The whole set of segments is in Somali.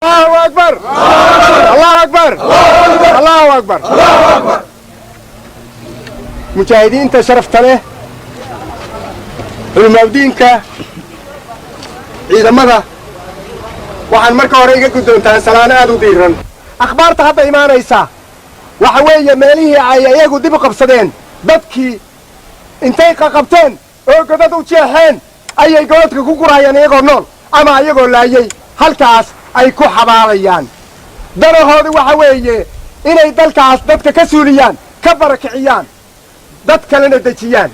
Allahu akbar, Allahu akbar, Allahu akbar! Mujaahidiinta sharafta leh, culimaawdiinka, ciidamada, waxaan marka hore iga guddoontaan salaano aad u diiran. Akhbaarta hadda imaanaysa waxa weeye meelihii ay iyagu dib u qabsadeen, dadkii intay qaqabteen oo godad u jeexeen ayay godadka ku gurayaan iyagoo nool ama iyagoo laayay, halkaas ay ku xabaalayaan. Danahoodi waxa weeye inay dalkaas dadka ka suuliyaan, ka barakiciyaan, dad kalena dejiyaan.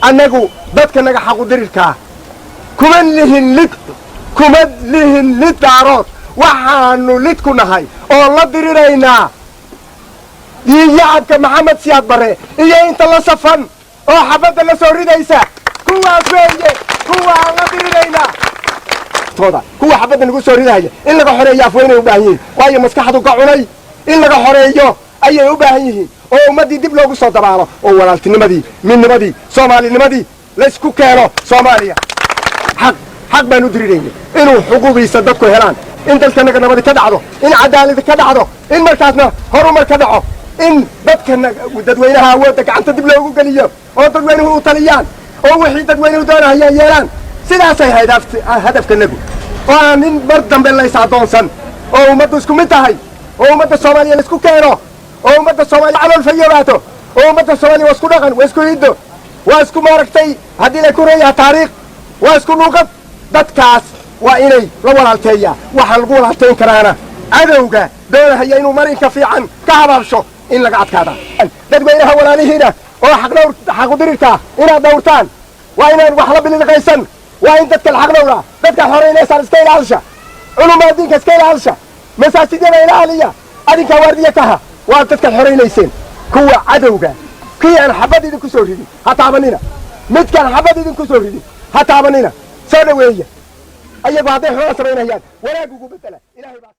Annagu dadka naga xaqudirirkaa kuma lihin lid, kuma lihin lid Daarood. Waxaanu lid ku nahay oo la diriraynaa dhiigyacabka Maxamed Siyaad Barre iyo inta la safan oo xabadda la soo ridaysa. Kuwaas weeye kuwaan la diriraynaa. Kuwa xabadda lagu soo ridahaya in laga xoreeyo Afweynay u baahan yihiin, waayo maskaxdu ka cunay. In laga xoreeyo ayay u baahan yihiin oo ummaddii dib loogu soo dabaalo oo walaaltinimadii, midnimadii, soomaalinimadii laysku keeno Soomaaliya. Xaq, xaq baan u diriraynay, inuu xuquuqiisa dadku helaan, in dalkanaga nabadi ka dhacdo, in cadaaladi ka dhacdo, in markaasna horumar ka dhaco, in dadka dadweynaha awoodda gacanta dib loogu geliyo oo dadweynuhu u taliyaan oo wixii dadweynuhu doonahayaan yeelaan. Sidaasay ahayd hadafkanagu, oo aan nin mar dambe lays addoonsan oo ummaddu isku mid tahay oo ummadda Soomaaliya laisku keeno oo ummadda Soomaaliya calool fayoobaato oo ummadda Soomaaliya waa isku dhaqan, waa isku hiddo, waa isku maaragtay haddii la ku reeyaha taariikh, waa isku luuqad. Dadkaas waa inay la walaalteeyaa. Waxaa lagu walaaltayn karaana cadowga doonahaya inuu marinka fiican ka habaabsho in laga adkaada. Dadweynaha walaalihiina oo xaqdhawr xaqudirirkaa inaad dhawrtaan, waa inaan wax la bililiqaysan, waa in dadka la xaqdhawraa. Dadka xoraynaysaan iska ilaalsha, culumaa diinka iska ilaalsha, masaajidyada ilaaliya, adinkaa waardiya kaha. Waa dadkaad xoraynayseen. Kuwa cadowga, kii aan xabad idinku soo ridin ha taabanina, midkaan xabad idinku soo ridin ha taabanina. Soo dhoweeya. Ayagu hadday xumaan samaynayaan, wanaag ugu bedela. Ilahay baa